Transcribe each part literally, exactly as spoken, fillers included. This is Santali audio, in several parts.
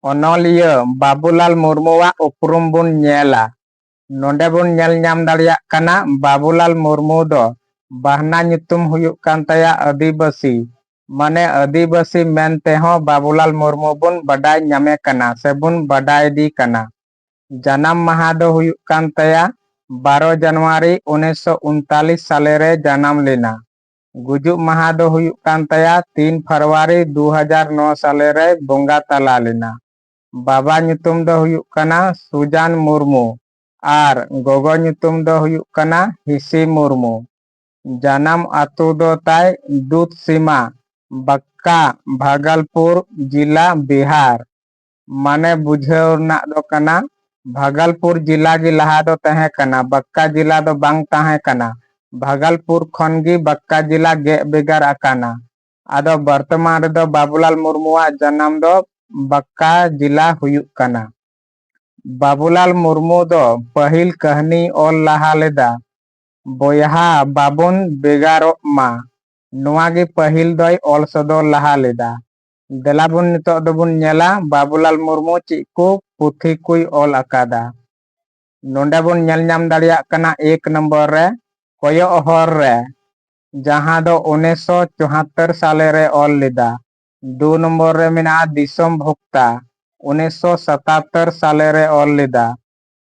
ᱚᱱᱚᱞᱤᱭᱟᱹ ᱵᱟᱵᱩᱞᱟᱞ ᱢᱩᱨᱢᱩᱣᱟᱜ ᱩᱯᱨᱩᱢ ᱵᱚᱱ ᱧᱮᱞᱟ᱾ ᱱᱚᱰᱮ ᱵᱚᱱ ᱧᱮᱞ ᱧᱟᱢ ᱫᱟᱲᱮᱭᱟᱜ ᱠᱟᱱᱟ, ᱵᱟᱵᱩᱞᱟᱞ ᱢᱩᱨᱢᱩ ᱫᱚ ᱵᱟᱦᱱᱟ ᱧᱩᱛᱩᱢ ᱦᱩᱭᱩᱜ ᱠᱟᱱ ᱛᱟᱭᱟ ᱟᱹᱫᱤᱵᱟᱹᱥᱤ, ᱢᱟᱱᱮ ᱟᱹᱫᱤᱵᱟᱹᱥᱤ ᱢᱮᱱ ᱛᱮᱦᱚᱸ ᱵᱟᱵᱩᱞᱟᱞ ᱢᱩᱨᱢᱩ ᱵᱚᱱ ᱵᱟᱰᱟᱭ ᱧᱟᱢᱮ ᱠᱟᱱᱟ ᱥᱮᱵᱚᱱ ᱵᱟᱰᱟᱭᱮᱫᱮ ᱠᱟᱱᱟ᱾ ᱡᱟᱱᱟᱢ ᱢᱟᱦᱟ ᱫᱚ ᱦᱩᱭᱩᱜ ᱠᱟᱱ ᱛᱟᱭᱟ ᱵᱟᱨᱚ ᱡᱟᱱᱩᱣᱟᱨᱤ ᱩᱱᱤᱥᱥᱚ ᱩᱱᱛᱟᱞᱤᱥ ᱥᱟᱞᱮ ᱨᱮ ᱡᱟᱱᱟᱢ ᱞᱮᱱᱟ᱾ ᱜᱩᱡᱩᱜ ᱢᱟᱦᱟ ᱫᱚ ᱦᱩᱭᱩᱜ ᱠᱟᱱ ᱛᱟᱭᱟ ᱛᱤᱱ ᱯᱷᱮᱵᱽᱨᱩᱣᱟᱨᱤ ᱫᱩ ᱦᱟᱡᱟᱨ ᱱᱚ ᱥᱟᱞᱮ ᱨᱮᱭ ᱵᱚᱸᱜᱟ ᱛᱟᱞᱟ ᱞᱮᱱᱟ᱾ ᱵᱟᱵᱟ ᱧᱩᱛᱩᱢ ᱫᱚ ᱦᱩᱭᱩᱜ ᱠᱟᱱᱟ ᱥᱩᱡᱟᱱ ᱢᱩᱨᱢᱩ ᱟᱨ ᱜᱚᱜᱚ ᱧᱩᱛᱩᱢ ᱫᱚ ᱦᱩᱭᱩᱜ ᱠᱟᱱᱟ ᱦᱤᱥᱤ ᱢᱩᱨᱢᱩ᱾ ᱡᱟᱱᱟᱢ ᱟᱛᱳ ᱫᱚ ᱛᱟᱭ ᱫᱩᱫᱷᱥᱤᱢᱟ, ᱵᱟᱸᱠᱟ, ᱵᱷᱟᱜᱚᱞᱯᱩᱨ ᱡᱤᱞᱟ, ᱵᱤᱦᱟᱨ᱾ ᱢᱟᱱᱮ ᱵᱩᱡᱷᱟᱹᱣ ᱨᱮᱱᱟᱜ ᱫᱚ ᱠᱟᱱᱟ, ᱵᱷᱟᱜᱚᱞᱯᱩᱨ ᱡᱤᱞᱟ ᱜᱮ ᱞᱟᱦᱟ ᱫᱚ ᱛᱟᱦᱮᱸ ᱠᱟᱱᱟ, ᱵᱟᱸᱠᱟ ᱡᱤᱞᱟ ᱫᱚ ᱵᱟᱝ ᱛᱟᱦᱮᱸ ᱠᱟᱱᱟ᱾ ᱵᱷᱟᱜᱚᱞᱯᱩᱨ ᱠᱷᱚᱱ ᱜᱮ ᱵᱟᱸᱠᱟ ᱡᱤᱞᱟ ᱜᱮᱫ ᱵᱷᱮᱜᱟᱨ ᱟᱠᱟᱱᱟ᱾ ᱟᱫᱚ ᱵᱚᱨᱛᱚᱢᱟᱱ ᱨᱮᱫᱚ ᱵᱟᱵᱩᱞᱟᱞ ᱢᱩᱨᱢᱩᱣᱟᱜ ᱡᱟᱱᱟᱢ ᱫᱚ ᱵᱟᱸᱠᱟ ᱡᱤᱞᱟ ᱦᱩᱭᱩᱜ ᱠᱟᱱᱟ᱾ ᱵᱟᱵᱩᱞᱟᱞ ᱢᱩᱨᱢᱩ ᱫᱚ ᱯᱟᱹᱦᱤᱞ ᱠᱟᱹᱦᱱᱤ ᱚᱞ ᱞᱟᱦᱟ ᱞᱮᱫᱟ, ᱵᱚᱭᱦᱟ ᱵᱟᱵᱚᱱ ᱵᱷᱮᱜᱟᱨᱚᱜ ᱢᱟ᱾ ᱱᱚᱣᱟ ᱜᱮ ᱯᱟᱹᱦᱤᱞ ᱫᱚᱭ ᱚᱞ ᱥᱚᱫᱚᱨ ᱞᱟᱦᱟ ᱞᱮᱫᱟ᱾ ᱫᱮᱞᱟ ᱵᱚᱱ ᱱᱤᱛᱚᱜ ᱫᱚᱵᱚᱱ ᱧᱮᱞᱟ ᱵᱟᱵᱩᱞᱟᱞ ᱢᱩᱨᱢᱩ ᱪᱮᱫ ᱠᱚ ᱯᱩᱛᱷᱤ ᱠᱚᱭ ᱚᱞ ᱟᱠᱟᱫᱟ᱾ ᱱᱚᱰᱮ ᱵᱚᱱ ᱧᱮᱞ ᱧᱟᱢ ᱫᱟᱲᱮᱭᱟᱜ ᱠᱟᱱᱟ ᱮᱠ ᱱᱚᱢᱵᱚᱨ ᱨᱮ ᱠᱚᱭᱚᱜ ᱦᱚᱨ ᱨᱮ, ᱡᱟᱦᱟᱸ ᱫᱚ ᱩᱱᱤᱥᱥᱚ ᱪᱩᱣᱟᱛᱛᱳᱨ ᱥᱟᱞᱮ ᱨᱮ ᱚᱞ ᱞᱮᱫᱟ᱾ ᱫᱩ ᱱᱚᱢᱵᱚᱨ ᱨᱮ ᱢᱮᱱᱟᱜᱼᱟ ᱫᱤᱥᱚᱢ ᱵᱷᱚᱠᱛᱟ, ᱩᱱᱤᱥᱥᱚ ᱥᱟᱛᱟᱛᱛᱳᱨ ᱥᱟᱞᱮ ᱨᱮ ᱚᱞ ᱞᱮᱫᱟ᱾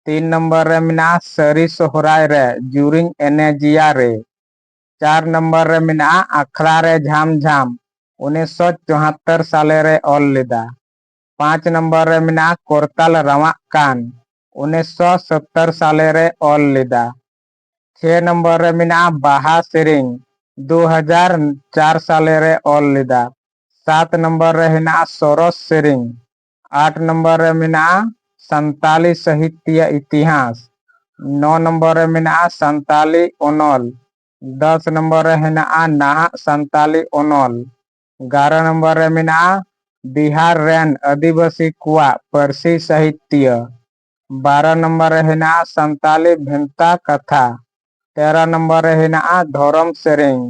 ᱛᱤᱱ ᱱᱚᱢᱵᱚᱨ ᱨᱮ ᱢᱮᱱᱟᱜᱼᱟ ᱥᱟᱹᱨᱤ ᱥᱚᱦᱨᱟᱭ ᱨᱮ ᱡᱩᱨᱤᱧ ᱮᱱᱮᱡᱤᱭᱟ ᱨᱮ᱾ ᱪᱟᱨ ᱱᱚᱢᱵᱚᱨ ᱨᱮ ᱢᱮᱱᱟᱜᱼᱟ ᱟᱠᱷᱲᱟ ᱨᱮ ᱡᱷᱟᱢ ᱡᱷᱟᱢ, ᱩᱱᱤᱥᱥᱚ ᱪᱩᱣᱟᱛᱛᱳᱨ ᱥᱟᱞᱮ ᱨᱮ ᱚᱞ ᱞᱮᱫᱟ᱾ ᱯᱟᱸᱪ ᱱᱚᱢᱵᱚᱨ ᱨᱮ ᱢᱮᱱᱟᱜᱼᱟ ᱠᱚᱨᱛᱟᱞ ᱨᱟᱣᱟᱜ ᱠᱟᱱ, ᱩᱱᱤᱥᱥᱚ ᱥᱚᱛᱛᱳᱨ ᱥᱟᱞᱮ ᱨᱮ ᱚᱞ ᱞᱮᱫᱟ᱾ ᱪᱷᱮ ᱱᱚᱢᱵᱚᱨ ᱨᱮ ᱢᱮᱱᱟᱜᱼᱟ ᱵᱟᱦᱟ ᱥᱮᱨᱮᱧ, ᱫᱩ ᱦᱟᱡᱟᱨ ᱪᱟᱨ ᱥᱟᱞᱮ ᱨᱮ ᱚᱞ ᱞᱮᱫᱟ᱾ ᱥᱟᱛ ᱱᱚᱢᱵᱚᱨ ᱨᱮ ᱦᱮᱱᱟᱜᱼᱟ ᱥᱚᱨᱚᱥ ᱥᱮᱨᱮᱧ᱾ ᱟᱴ ᱱᱚᱢᱵᱚᱨ ᱨᱮ ᱢᱮᱱᱟᱜᱼᱟ ᱥᱟᱱᱛᱟᱞᱤ ᱥᱟᱦᱤᱛᱭᱚ ᱤᱛᱤᱦᱟᱥ᱾ ᱱᱚ ᱱᱚᱢᱵᱚᱨ ᱨᱮ ᱢᱮᱱᱟᱜᱼᱟ ᱥᱟᱱᱛᱟᱞᱤ ᱚᱱᱚᱞ᱾ ᱫᱚᱥ ᱱᱚᱢᱵᱚᱨ ᱨᱮ ᱦᱮᱱᱟᱜᱼᱟ ᱱᱟᱦᱟᱜ ᱥᱟᱱᱛᱟᱞᱤ ᱚᱱᱚᱞ᱾ ᱮᱜᱟᱨᱚ ᱱᱚᱢᱵᱚᱨ ᱨᱮ ᱢᱮᱱᱟᱜᱼᱟ ᱵᱤᱦᱟᱨ ᱨᱮᱱ ᱟᱹᱫᱤᱵᱟᱹᱥᱤ ᱠᱚᱣᱟᱜ ᱯᱟᱹᱨᱥᱤ ᱥᱟᱦᱤᱛᱭᱚ᱾ ᱵᱟᱨᱚ ᱱᱚᱢᱵᱚᱨ ᱨᱮ ᱦᱮᱱᱟᱜᱼᱟ ᱥᱟᱱᱛᱟᱞᱤ ᱵᱷᱮᱱᱛᱟ ᱠᱟᱛᱷᱟ᱾ ᱛᱮᱨᱚ ᱱᱚᱢᱵᱚᱨ ᱨᱮ ᱦᱮᱱᱟᱜᱼᱟ ᱫᱷᱚᱨᱚᱢ ᱥᱮᱨᱮᱧ᱾